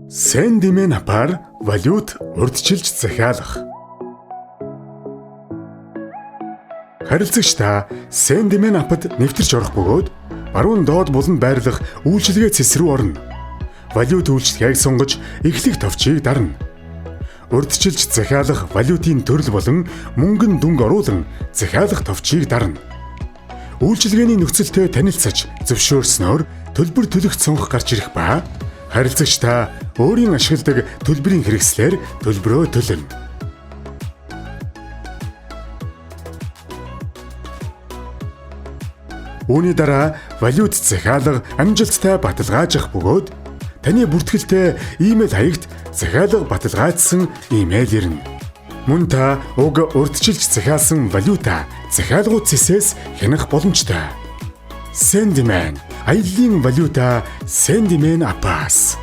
Sendman app-аар валют урьдчилж захиалах. Харилцагч та Sendman app-д нэвтэрч орох бөгөөд баруун доод буланд байрлах үйлчилгээ цэс рүү орно. Валют үйлчилгээг сонгож эхлэх товчийг дарна. Урьдчилж захиалах валютын төрөл болон мөнгөн дүнг оруулан захиалах товчийг дарна. Үйлчилгээний нөхцөлтэй танилцаж зөвшөөрснөөр төлбөр төлөх цонх гарч ирэх ба харилцагч та өөрийн ашигладаг төлбөрийн хэрэгслээр төлбөрөө төлнө. Үүний дараа валют захиалга амжилттай баталгаажих бөгөөд таны бүртгэлтэй имэйл хаягт захиалга баталгаажсан имэйл ирнэ. Мөн та уг урьдчилж захиалсан валюта захиалгууд цэсээс хянах боломжтой. Sendman аяллын валюта Sendman app-аас.